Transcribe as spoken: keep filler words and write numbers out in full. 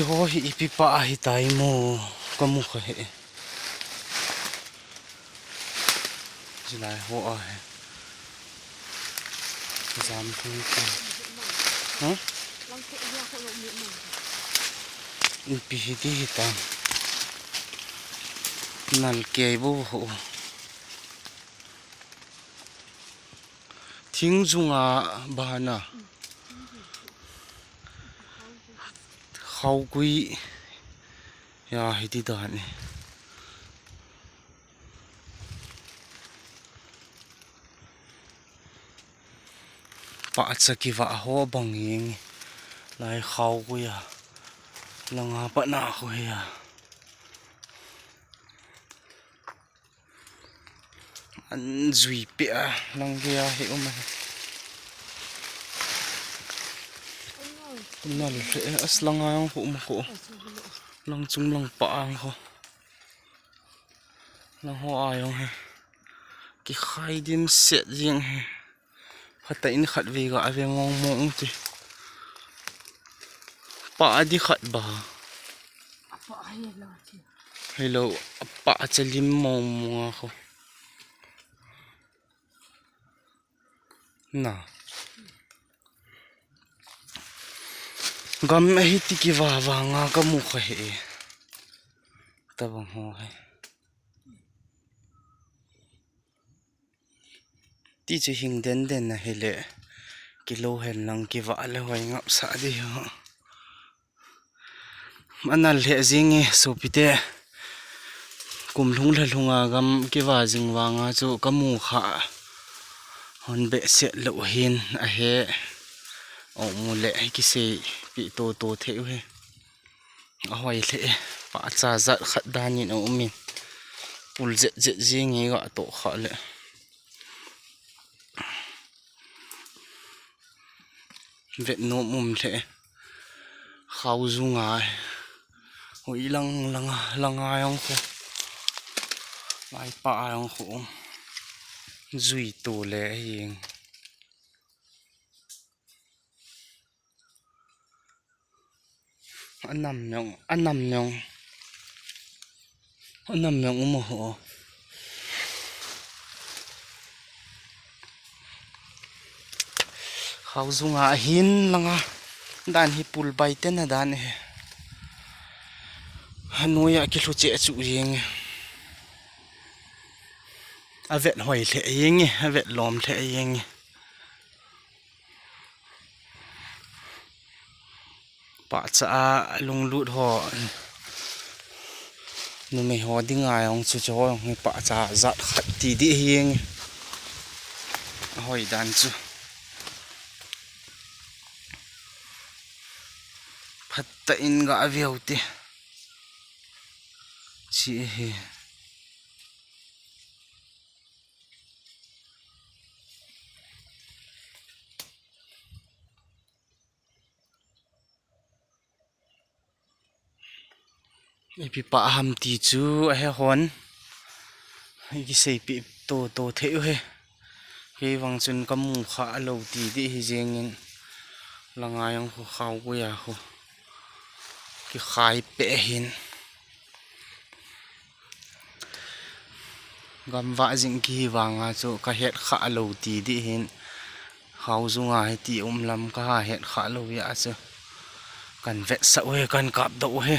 Ho hi ipi pa ahi tai mo, kamu kha he. Jilai ho a he. Jam thung ki. Ha? Ipi hi ti hi ta. Nal kei bo ho. Thing jung a bana. Khaogui. Ya, hiti dan e. Pahcha kivah ho bang jeng. Lai khaogui a. Langa patna khu hi a. An jui pe a, lang ge a he um a he. Nal he, as langa jong khu um khu. Lang chung lang pa ang khu. Lang ho a jong he. Kikhai dimset jeng he. Phatah in khatvei ga ve mong mong ti. Pa a di khat ba. Apa hi lo ti. Hello, apa a chalim mong mong a khu. Na. Gam a hiti kivah vah nga kamu kha he. Tabang ho he. Ti chu hing den den na hile. Kilo hen lang kivah le hoi ngap sa di ho. Anal he jing e, sopite. Kum lhung lha lhunga gam kivah jing vanga chu kamu kha. Hon behseh lo hin a he. O mu le kisei pi to to thei u he. A hoi le e. Pahcha jat khat dan in a um in. Pul jet jet jing e ga to kha le. Vet nom um le. Khao jung a. Hoi lang, langa, langa jong khu. Lai pa jong khu. Jui to le jeng. Anam jong, anam jong. Anam jong um a ho. Khao jung a hin langa. Dan hi pul bai te na dan he. Hanoi a kilhu che chu jeng. A vet hoi le jeng, a vet lom le jeng. Pahcha a lunglut ho. Numei ho dinga jong chu chu jong hi pahcha jat khat ti di hi jeng. A hoi dan chu. Phatah in ga ve u ti. Chi hi. Ipi pa ham ti chu a he hon. I kisei pi to to thei u he. Kei vang chun kamu kha lo ti di hi jeng in. Langa jong khu khao gui a khu. Kikhai pe hin. Gam vah jing kihi vanga chu ka het kha lo ti di hin. Khao jung a hi ti um lam ka ha het kha lo ya chu. Kan vetsah u he, kan kap doh u he.